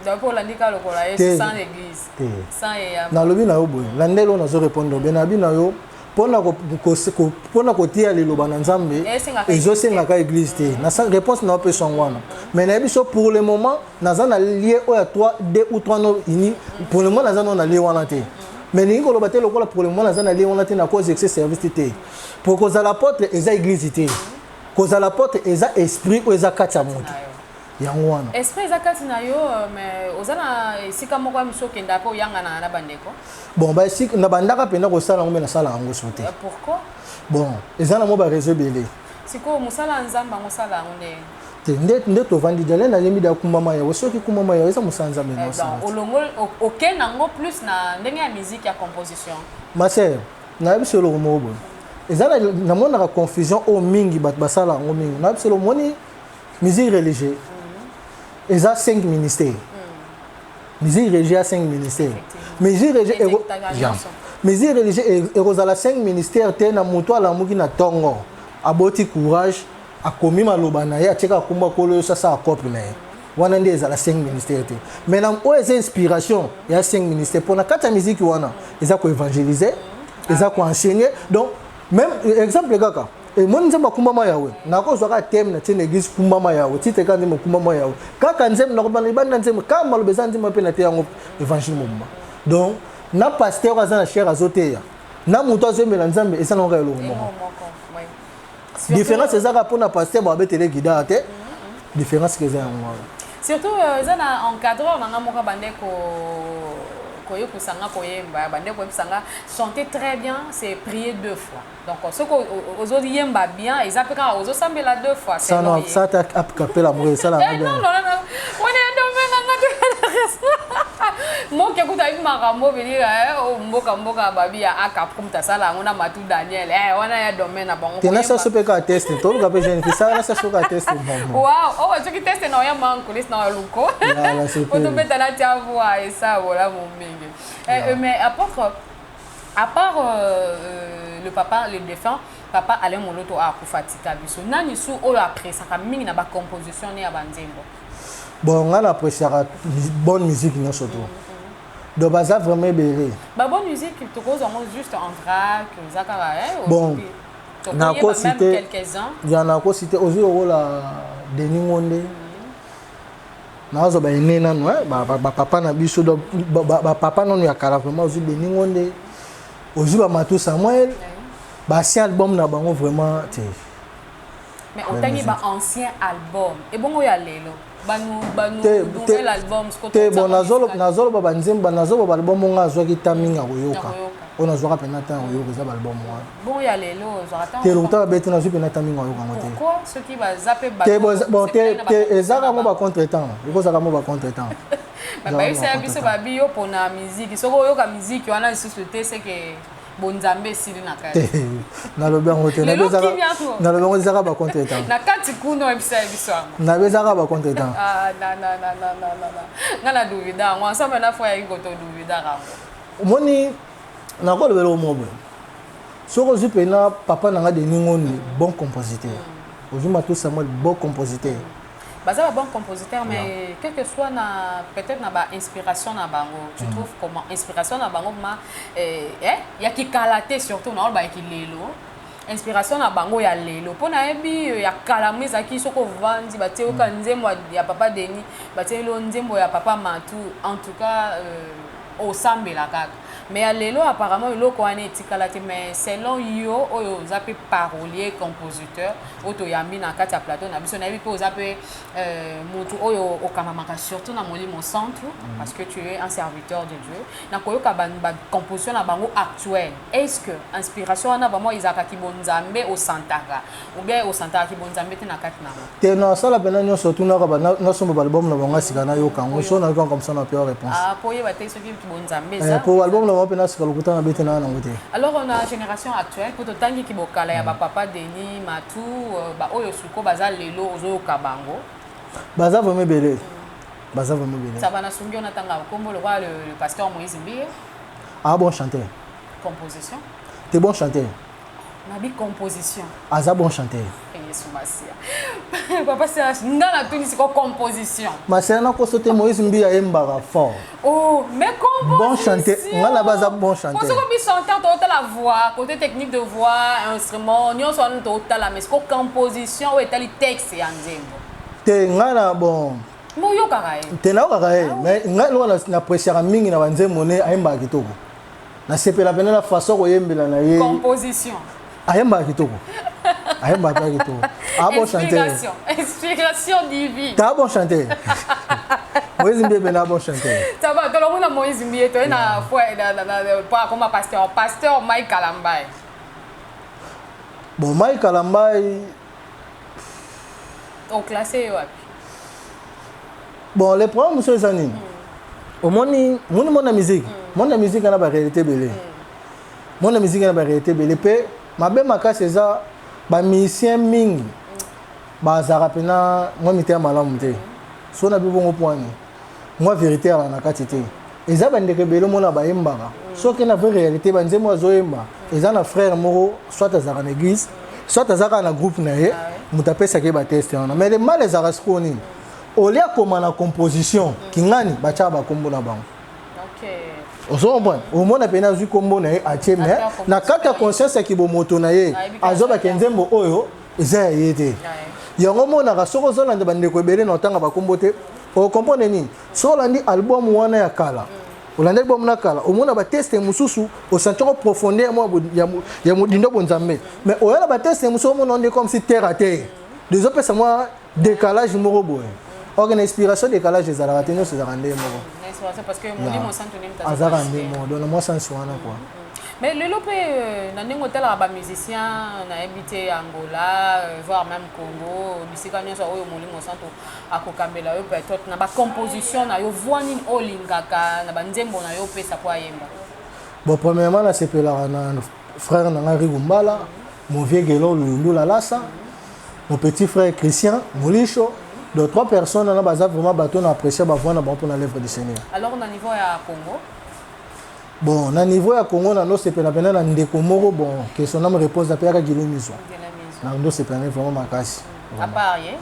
Donc mpo olandi kaka lokola Te. Yesu sans église, Te. sans eyamba. Nalobi na yo boye, na ndele oyo nazo répondre be nabi na yo. Mpona kotia liloba na Nzambe, ezosengaka église te. Na réponse na opesa yango wana, mais nayebi so pour le moment naza na lieu oyo ya 3, 2 ou 3 non unis. Pour le moment naza nano na lieu wana te, mais ningi koloba te lokola pour le moment naza na lieu wana te, na cause excès service te. Po kozala apôtre eza église te, kozala apôtre eza esprit oyo eza kati ya moto, yango wana. Esprit eza kati na yo, mais oza na esika moko ya mosu okenda mpe oyangana na bandeko? Bon, baesika na bandaka mpenza kosala yango, mpe nasala yango so te. Pourquoi? Bon, eza na mo baréseau ebele. Sikoyo mosala ya Nzambe yango, osala yango ndenge? Te, nde tovandi jale, nayembi da kumbama yawe. Soki kumbama yawe eza mosala Nzambe. Donc olongoli, okende yango plus na ndenge ya musique, ya composition. Ma sœur, nayebi so eloko moko boye eza namonaka confusion oyo mingi bato basala yango mingi. Nayebi so omoni musique religieux eza 5 ministères. Musique religieuse ya 5 ministères, musique religieuse, musique religieuse ekozala 5 ministères te. Na moto alamuki na ntongo, aboti courage, akomi maloba na ye, atieka akumba kolo, oyo sasa akope na ye wana, nde ezala 5 ministère te. Mais na oyo eza inspiration ya 5 ministère, mpo na kati ya musique wana eza koévangéliser, eza koenseigner. Donc même exemple kaka emoni nzembo akumbama yawe, nakozwaka thème na tie na église, kumbama yawe, titre kaka nzembo kumbama yawe, kaka nzembo nakobanda libanda, nzembo kaka maloba eza nzembo mpe na te yango évangile mobima. Donc na pasteur aza na chaire azoteya, na moto azoyembela Nzambe, eza nango kaka eloko moko. Différence eza kaka mpona pasteur babetele guitare te, différence ke eza yango wana. Surtout eza na encadreur na nga moko bande koyebisa nga koyemba, bande koyebisa nga: chanter très bien, c'est prier deux fois. Donc soki ozoyemba bien, eza mpe kaka ozosambela deux fois. Ça ta apela moko esalanga bien. Wana domaine nanga te. Moke kuta yebi makambo obeli mboka mboka babi ya akaprum, tasala yango na Matu Daniel, wana ya domaine na bango. Te, nasa so mpe kaka test, toluka mpe jeune fille, sala nasa so kaka test. Wow, oyo soki test na oya mankolisi na luko po tobetana tia voix esa bolamu mingi. Mais apôtre, à part le papa, le défunt papa Alain Moloto akufa tika biso, nani su oyo appréciaka mingi na bacomposition ne ya banzembo? Bon, ngai na appréciaka bonne musique nyonso to, donc baza vraiment ebele. Babonne musique tokozwa yango juste en vrac, oza kaka? Bon, nakosite ya nakosite, ozwi lokola Denis Ngonde, nazwa baene nanu bapapa na biso, donc bapapa nanu ya kala vraiment. Ozwi Denis Ngonde, ozwi bamatu Samuel, baancien album na bango vraiment te. Mais otangi baancien album, ebongo ya lelo, banu banu nouvel album? Te, bon, nazoloba banzembo, nazoloba baalbum ngo azwaki ta mingi ya koyoka. Oyo nazwaka mpena ntango ya koyoka eza baalbum wana. Bon, ya lelo ozwaka? Te, lokuta babeti, nazwi mpena ta mingi ayoka yango te. Pourquoi? Soki baza mpe? Te, bon, te te, ezaka mo bacontretemps, ekozaka mo bacontretemps. Bayebisa biso babi yo mpona miziki, soki oyoka miziki wana lisusu te, seke bonzambe esili na kati. Nalobi yango te, nalobi yango ezaka bacontretemps. Na kati kuna oyebisa biso yango. Nabi ezaka bacontretemps. Nga na duvida yango ensemble na foi yaki koto duvidaka yango. Omoni, nakolobela omo boye: soki ozwi mpena papa na nga Denis Ngoni, bon compositeur, ozwi Matou Samuel, bon compositeur. Baza ba bon compositeur, mais quel que soit na peut-être na ba inspiration na bango, tu trouves comment inspiration na bango ma ya kikala te, surtout na oyo bayaki lelo, inspiration na bango ya lelo? Mpo nayebi ya kala mo ezalaki soki ovandi, batie yoka nzembo ya papa Denis, batie lo nzembo ya papa Matu, en tout cas osambela kaka. Mais ya lelo apparemment eloko wana etikala te. Mais selon yo oyo oza mpe parolier compositeur oyo toyambi na kati ya plateau na biso, nayebi mpe oza mpe motu oyo okamamaka surtout na Molimo Centre, parce que tu es un serviteur de Dieu, na koyoka bacomposition na bango actuelle, est ce que inspiration wana vraiment ezalaka bonzambe osantaka ou bien osantaka bonzambe te na kati na yango? Te, nasala mpena nyonso, tunaka nasomba baalbum na bango ya sika, nayoka yango. So nayoka comme ça, na pure réponse. Ah, po oyeba te soki bonzambe eza. Po album na bango mpena sika, lokuta na bete na nango te. Alors na génération actuelle, po totangiki bokala ya bapapa Denis, Matu, baoyo suko baza lelo, ozoyoka bango? Baza vraiment ebele, baza vraiment ebele. Ça va, nasungi yo natanga kombo lokola le pasteur Moïse Mbiye. Ah, bon chanteur. Composition? T'es bon chanteur. Nabi composition. Aza bon chanteur. Yesu Masiya. Papa Serge, nga natuni siko composition. Masiya nakoso te, Moïse Mbiye ayembaka fort. Oh, mais composition. Bon chanteur, nga na baza bon chanteur. Po soko bi chanteur totala voix, côté technique de voix, instrument, nyonso wana totala, mais siko composition oyo etali texte ya nzembo. Te nga na bon. Moyokaka ye. Te nayokaka ye, mais nga eloko na appréciaka mingi na banzembo ne ayembaka kitoko. Nasepela pene na façon koyembela na ye. Composition. Ayembaka kitoko. Ayembaka mpe kitoko. A bon chanteur. Inspiration, inspiration divine. Ta bon chanteur. Moïse Mbiye pene a bon chanteur. Ça va, tolomona Moïse Mbiye toye na foi na na na po akoma pasteur, pasteur Mike Kalambay. Bon, Mike Kalambay au classé wapi? Bon, le problème mosusu eza nini? Omoni moni mona musique, mona musique na ba réalité ebele. Mona musique na ba réalité ebele mpe mabe makasi eza ba musicien mingi bazalaka mpena mwa mitema malamu te. So na bibongo pwani mwa vérité ala na kati te. Eza bandeko ebele omona bayembaka, soki na vraie réalité banzembo azoyemba eza na frère moko, soit azalaka na église, soit aza kaka na groupe na ye, moto apesaka ye bateste wana. Mais le mal ezalaka sikoyo nini? Olia koma na composition kingani batiaka bakombo na bango. Ozo comprendre? Omona pene azwi kombo na ye atie, mais na kati ya conscience ya kibomoto na ye azobaka nzembo oyo eza ya ye te. Yango omonaka soki ozolanda bandeko ebele na otanga bakombo te, okomprendre nini? Soki olandi album wana ya kala, olandi album na kala, omona bateste mosusu osanti yango profondeur ya modindo bonzambe, mais oya na bateste mosusu omona nde comme si terre à terre, ezopesa mwa décalage moko boye. Or na inspiration décalage ezalaka te, nyonso ezalaka nde moko, azalaka nde moko. Donc na mwa sens wana quoi. Mais lelo mpe na ndenge otalaka bamusicien, nayebi te, Angola, voire même Congo, bisika nyonso oyo Molimo Santo akokambela yo, peut-être na bacomposition na yo, voix nini olingaka na banzembo na yo opesa po ayemba? Bon, premièrement nasepelaka na frère na ngai Rigo Mbala, mon vieux Gelo Luyundula Lasa, mon petit frère Christian Molisho. Donc trois personnes na baza vraiment bato na apprécier bavoix na bango mpona l'œuvre du Seigneur. Alors na niveau ya Congo? Bon, na niveau ya Congo na nosepela mpena na ndeko moko, bon, que son âme repose, apeyaka Gilo Mizwa. Na ndosepela na vraiment makasi. À part ye?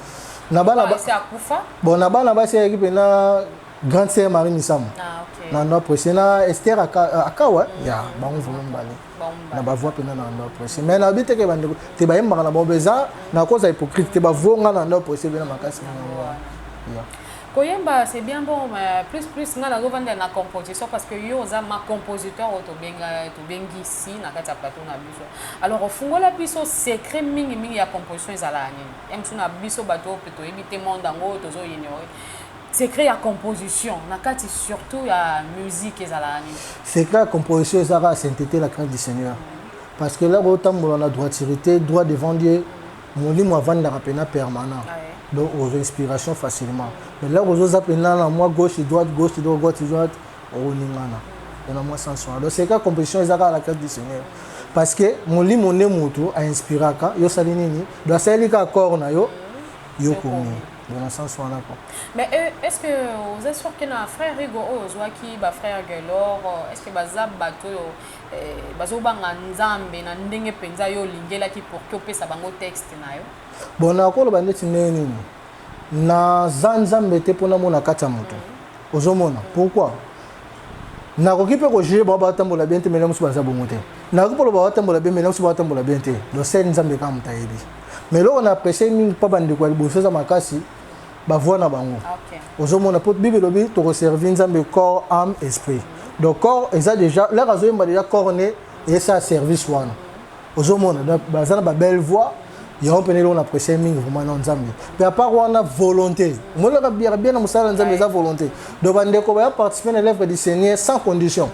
Na bana akufa. Bon, na bana basi ayaki mpena grande sœur Marie Misamu. Ah, okay. Na ndo apprécier na Esther Akawa, ya bango vraiment mibale na bavoix mpena na ndo apprécier. Mais nayebi te ke bandeko te bayembaka na bango eza na koza hypocrite te, bavoix nga na ndo apprécier mpena makasi na yango ya. Koyemba c'est bien bon, mais plus plus nga nazovandela na composition, parce que yo oza ma compositeur oyo tobenga tobengisi na kati ya plateau na biso. Alors ofungola biso secret mingimingi ya composition ezalaka nini? Ya mosu na biso bato oyo mpe toyebi te monde yango oyo tozoignore secret ya composition na kati surtout ya musique ezalaka nini? Secret ya composition ezalaka ya sainteté, la crainte du Seigneur, parce que là otambola na droiturité, droit devant Dieu, molimo avandaka mpena permanent. Donc ozo inspiration facilement. Mais là ozoza mpena na mwa gauche droite, gauche droite, gauche droite, okoningana na mwa sens wana. Donc secret ya composition eza kaka la crainte du Seigneur, parce que molimo nde motu ainspiraka yo. Osali nini? Donc asaleli kaka corps na yo, yo komi. Donc na sens wana quoi. Mais est ce que oza sûr ke na frère Rigo oyo ozwaki, bafrère Gelor, est ce que baza bato oyo bazobanga Nzambe na ndenge mpenza yo olingelaki pour ke opesa bango texte na yo? Bon, nakoloba ndeti ndenge nini, naza Nzambe te mpona mona kati ya moto. Ozomona pourquoi nakoki mpe kojuge bao batambola bien te, mele mosusu baza bongo te. Nakoki mpo loba batambola bien, mele mosusu batambola bien te. Donc sel Nzambe kaka moto ayebi. Mais eloko na apprécie mingi mpa bandeko ya liboso eza makasi bavoix na bango. Ozomona po Bible elobi tokoservi Nzambe corps, âme, esprit. Donc corps eza déjà l'heure azoyemba déjà, corps ne esala service wana. Ozomona, donc baza na babelle voix. Yango mpene eloko na apprécie mingi vraiment na Nzambe. Mpe à part wana, volonté omonaka biaka bien na mosala ya Nzambe eza volonté. Donc bandeko baya participer na l'œuvre du Seigneur sans condition.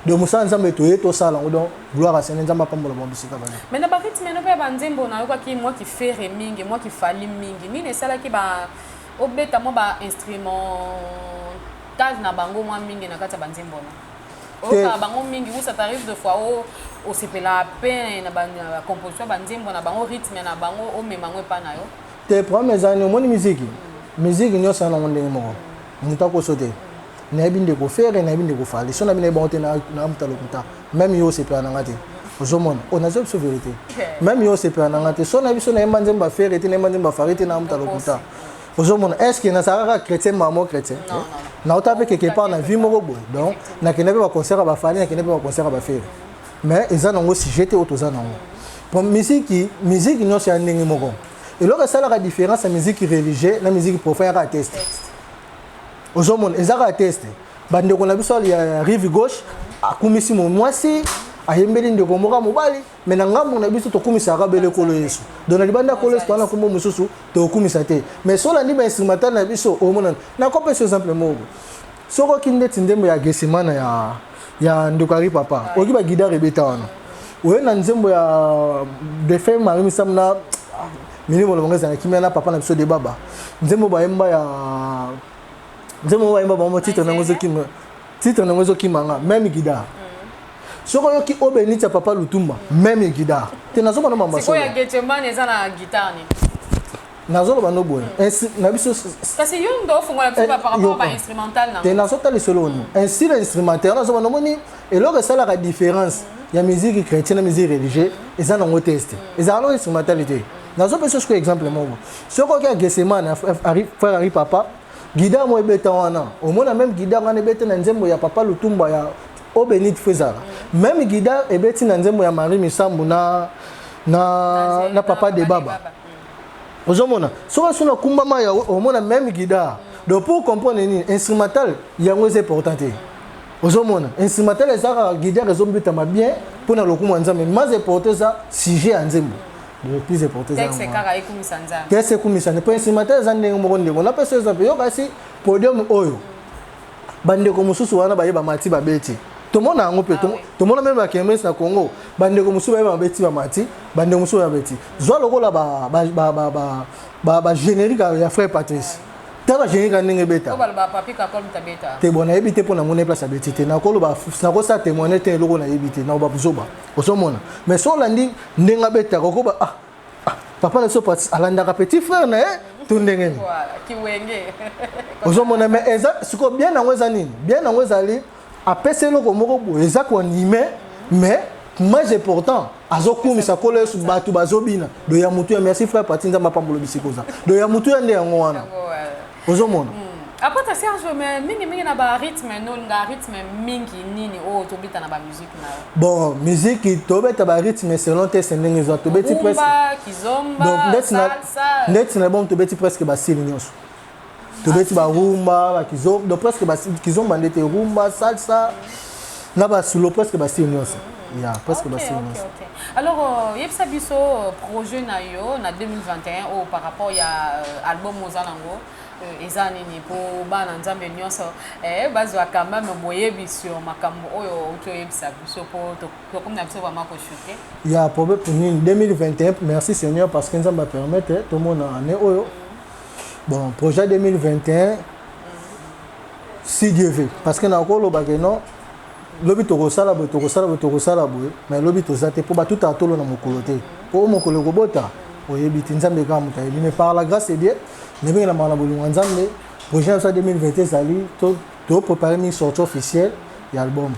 Donc mosala Nzambe toye tosala yango. Donc gloire à Seigneur, Nzambe apambola bango bisika bazali. Mais na barythme no mpe ya banzembo nayokaki mwaki Ferre mingi, mwaki Fally mingi. Nini esalaki ba obeta mwa bainstrumental na bango mwa mingi na kati ya banzembo na oyokaka bango mingi, ou ça t'arrive de fois o osepela pe na bacomposition ya banzembo na bango, rythme na bango, omema yango epa na yo? Te, problème eza nini? Omoni miziki, miziki nyonso eza nango ndenge moko. Moto akoso te. Nayebi ndeko Ferre, nayebi ndeko Fally. So nayebi, nayebi bango te na moto alokuta. Même yo osepela na nga te. Ozomona, oyo nazo biso vérité, même yo osepela na nga te. So na biso nayemba nzembo afere te, nayemba nzembo afari te, na moto alokuta. Ozomona, est ce que nazalaka kaka chrétien, mamo chrétien? Nauta mpe quelque part na vie moko boye. Donc nakende mpe baconcert ya bafali, nakende mpe baconcert ya bafere, mais eza nango sujet te. Oyo toza nango po misiki, musique nyonso ya ndenge moko. Eloko esalaka différence ya musique religieux na musique profane yaka texte. Ozomona, eza kaka texte. Bandeko na biso ya rive gauche akumisi mwasi, ayembeli ndeko moko ya mobali, mais na ngambo na biso tokumisaka bele Nkolo Yesu. Donc na libanda ya Nkolo Yesu, towana nkombo mosusu tokumisa te. Mais so olandi bainstrumental na biso, omonana. Nakopesa exemple moko: soki oki ndeti nzembo ya Gesemana ya ndeko Ari Papa, oyoki baguitare ebeta wana, oye na nzembo ya défunt Marie Misamu na milimo na bango ezala kimia, na papa na biso de baba, nzembo bayemba ya nzembo bayemba bango, titre nango ezokima, titre nango ezokima nga, même guitare. Soki oyoki obeniti ya papa Lutumba, même guitare te. Nazomona mamba. Sikoyo ya Getsemane eza na guitare ni? Nazoloba no boye na biso. Kasi yo ndo ofungola biso par rapport ba instrumental na te. Nazotala lisolo oni ainsi na instrumentaire, nazomona, nomoni eloko esalaka différence ya musique chrétienne na musique religieux eza nango texte, ezala nango instrumental te. Nazopesa sikoyo exemple moko: soki oki ya Gesemane, frère Henri Papa, guitare mo ebeta wana, omona même guitare wana ebeta na nzembo ya papa Lutumba ya obenit, fo ezala même guitare ebeti na nzembo ya Marie Misambu na papa de baba. Ozomona, soki so na kumbama ya, omona même guitare. Donc pour comprendre nini, instrumental yango eza important te. Ozomona, instrumental eza kaka guitare ezobetama bien mpona lokumu ya Nzambe. Mais important eza sujet ya nzembo, le plus important eza texte kaka ekumisa Nzambe. Texte ekumisa nde, po instrumental eza ndenge moko. Ndeko, napesa exemple yo, kasi podium oyo bandeko mosusu wana bayeba mati babeti, tomona yango mpe. Tomona même bakermesse na Congo, bandeko mosusu bayeba babeti bamati, bandeko mosusu babeti. Zwa lokola bagénérique ya frère Patrice, tala bagénérique ya ndenge ebeta. Te, bon, nayebi te, mpo namoni place abeti te. Nakoloba, nakosala témoigne te, eloko nayebi te, nakoba zoba. Ozomona, mais so olandi ndenge abetaka, okoba: ah, ah, papa na biso alandaka petit frère na ye to ndenge nini? Ozomona, mais eza sikoyo bien nango eza nini? Bien nango ezali apesi eloko moko boye, eza koanimer, mais mais important azokumisa Nkolo Yesu, bato bazobina. Do ya mutu ya merci frère Pati, Nzambe apambola bisika oza. Do ya mutu ya nde yango wana, ozomona. Apôtre Serge, mais mingimingi na barythme, nolinga rythme mingi nini oyo tobeta na bamusique na yo? Bon, musique tobeta barythme selon te, se ndenge ezwa tobeti presque kizomba, salsa. Ndeti na bon, tobeti presque bastyle nyonso, tobeti barumba, bakizomba, donc presque kizomba ndete, rumba, salsa na basolo, presque bastyle nyonso ya presque bastyle nyonso. Alors yebisa biso projet na yo na 2021 oyo par rapport ya album oza nango eza nini, mpo bana Nzambe nyonso bazwa quand même boyebi sur makambo oyo outi oyebisa biso, mpo tokomi na biso vraiment kochuter. Ya problème pour nini 2021? Merci Seigneur, parce que Nzambe apermettre tomona année oyo. Bon, projet 2021, si Dieu veut, parce que nakolobake non, lobi tokosala boye, tokosala boye, tokosala boye, mais lobi toza te, mpo batutaka tolo na mokolo te, mpo o mokolo ekobota oyebi te, Nzambe kaka moto ayebi. Mais par la grâce de Dieu, ndenge na na bolingo ya Nzambe, projet na biso ya 2021 ezali toprépare mingi sortie officielle ya album.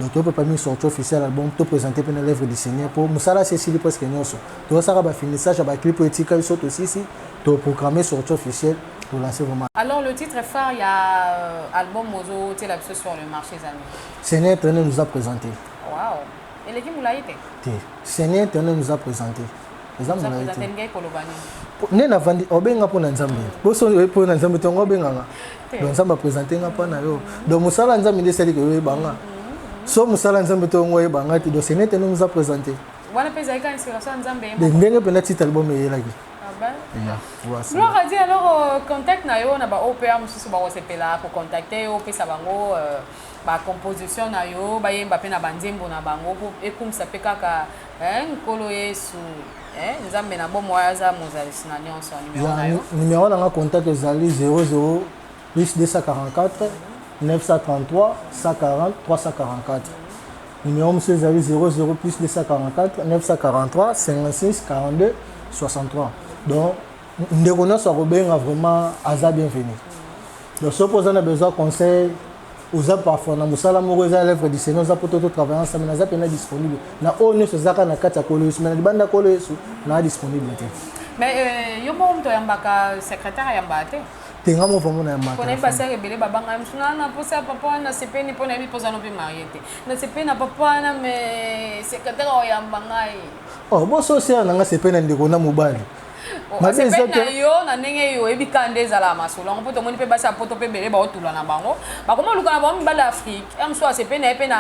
Donc toprépare mingi sortie officielle album, toprésente mpe na l'œuvre du Seigneur, mpo mosala asi esili presque nyonso. Tozosaka bafinissage ya baclip oyo etika biso, tosisi, toprogramme sortie officielle, tolancer vraiment. Alors le titre phare ya album ozotiela biso sur le marché ezali? Seigneur Éternel nous a présenté. Wow, eleki molai te? Te, Seigneur Éternel nous a présenté eza molai te. Ngai koloba nini? Nde navandi obenga mpo na Nzambe, boso mpo na Nzambe tongo obenganga. Donc Nzambe aprésente nga mpo na yo. Donc mosala Nzambe nde esaliki oyebanga, so mosala Nzambe tongo oyebanga te. Donc Seigneur Éternel nous a présenté. Wana mpe ezalaki inspiration ya Nzambe? Ndenge mpenza titre album eyelaki. Gloire à Dieu. Alors contact na yo na baopa mosusu bakosepela kocontacte yo, opesa bango bacomposition na yo, bayemba mpe na banzembo na bango mpo ekumisa mpe kaka Nkolo Yesu, Nzambe na bomoi, aza mozalisi na nyonso. Numero na yo? Numéro nanga contact ezali 00 plus 244 933 140 344. Numéro mosusu ezali 00 plus 244 943 56 42 63. Donc ndeko nyonso akobenga vraiment aza bienvenu. Donc soki oza na besoin conseil, Oza parfois na mosala moko eza l'œuvre du Seigneur, oza poto to travailler ensemble, naza pena disponible. Na oyo nyonso ezaka na kati ya Nkolo Yesu, mais na libanda Nkolo Yesu na disponible te. Mais yo moko moto oyambaka, secrétaire ayambaka te? Te, nga moko vraiment nayambaka. Mpona yebi basere ebele babanga mosu na posa ya papa wana, nasepeli mpo nayebi mpoza no mpe marie te, nasepeli na papa wana, mais secrétaire oyamba ngai. Oh, boso sere na nga sepeli na ndeko na mobali. Mabe eza te na yo na ndenge yo oyebi ka nde ezala masolo yango, mpo tomoni mpe basi ya poto mpe ebele baotula na bango, bakoma luka na bango mibali ya Afrique ya mosusu, asepeli na ye mpe na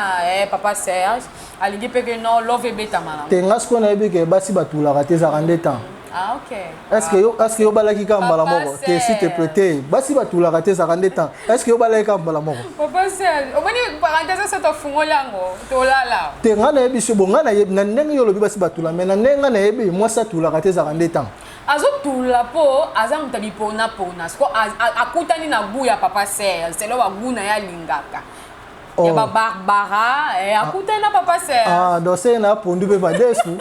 papa Serge, alingi mpe ke non, love ebetama na te. Nga sikoyo nayebi ke basi batulaka te, ezalaka nde temps. Ah, ok. Est-ce que yo, est-ce que yo balaki kaka mbala moko te? S'il te plaît, te, basi batulaka te, ezalaka nde temps. Est-ce que yo balaki kaka mbala moko? Papa Serge, omoni parenthèse, so tofungoli yango, tolala. Te, nga nayebi so bo, nga nayebi na ndenge yo olobi basi batula, mais na ndenge nga nayebi, mwasi atulaka te, ezalaka nde temps. Azotula mpo aza moto abiponapona. Siko akutani na goût ya papa Serge, selo bagoût na ye alingaka ya babarbara, akutani na papa Serge. Ah, donc seke na pondu mpe madesu,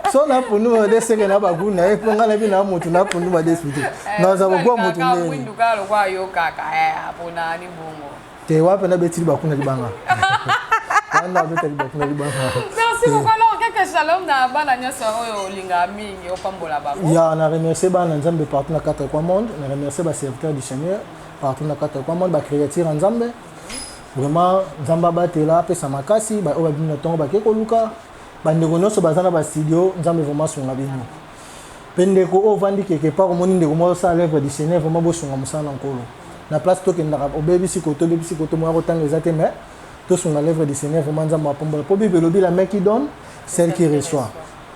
so na pondu madesu, seke na bagoût na ye, mpo nga nayebi na motu na pondu madesu te, naza kogwa motu ndeni. Mwindu kaka lokwa yo kaka mpona ni bongo. Te, wapi, nabetili bakuna libanga wana, abetali bakuna libanga. Merci beaucoup. Alors, kaka shalom na bana nyonso oyo olingaka mingi, opambola bango. Ya na remercier bana Nzambe partout na quatre coins monde, na remercier baserviteur du Seigneur partout na quatre coins monde, bacréature ya Nzambe. Vraiment, Nzambe abatela, apesa makasi oyo babimi na ntongo bake koluka. Bandeko nyonso baza na bastudio, Nzambe vraiment asunga bino. Mpe ndeko oyo ovandi quelque part, omoni ndeko moko osala l'œuvre du Seigneur, vraiment bosunga mosala na Nkolo. Na place tokendaka obebisi koto, obebisi koto, moya kotanga eza te, mais tosunga l'œuvre du Seigneur. Vraiment, Nzambe apombola, mpo Bible elobi: la main qui donne, celle qui reçoit.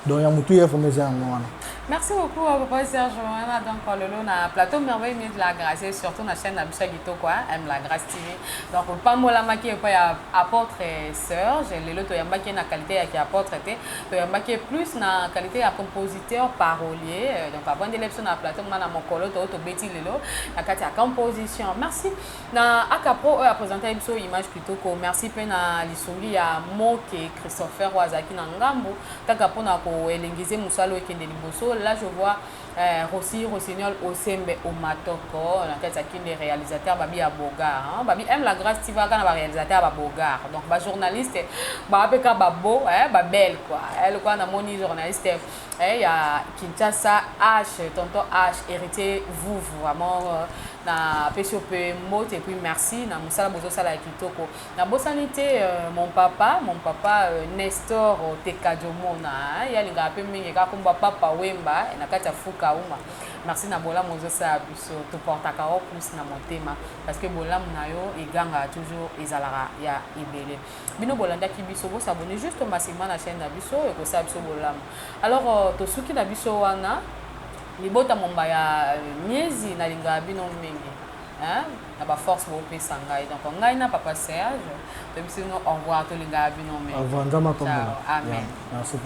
Donc ya motu ye vraiment eza yango wana. Merci beaucoup, Papa Serge Wana. Donc, lelo na plateau Merveille Minute de la Grâce, et surtout na chaîne na biso ya kitoko, hein, Aime la Grâce TV. Donc, pambolamaki epai ya apôtre Serge. Lelo toyambaki na qualité ya ki apôtre te, toyambaki plus na qualité ya compositeur parolier. Donc, avandeli biso na plateau mana mokolo to tobeti lelo na kati ya composition. Merci na Akapro oyo apresente biso image kitoko. Merci mpe na lisungi ya Moke Christopher oyo azalaki na ngambu kaka mpona koelengize mosala oyo ekende liboso. Là je vois Rossi Rossignol Osembe Omatoko na kati ya kinde, réalisateur babi ya Bogar, hein? Babi aime la grâce tiva kaka na baréalisateur ya babogar, donc bajournaliste baa mpe ka babo, eh, babelle quoi, eh, lokola namoni journaliste, eh, ya Kinshasa H, tonton H Héritier Vuvu, vraiment na pesi yo mpe mbote et puis merci na mosala bozosala ya kitoko. Nabosani te mon papa Nestor Tekadiomona, ye alingaka mpe mingi kaka komba Papa Wemba na kati ya Fuka Uma. Merci na bolamu ozosala biso, toportaka yo plus na motema parce que bolamu na yo egangaka toujours, ezalaka ya ebele. Bino bolandaki biso, bosabonner juste massivement na chaîne na biso, ekosala biso bolamu. Alors tosuki na biso wana, libota momba ya miezi, nalingaka bino mingi, hein? Na baforce bopesa ngai. Donc ngai na papa Serge toyebisi bino au revoir, tolingaka bino mingi. Au revoir, Nzambe apambola. Amen. Merci.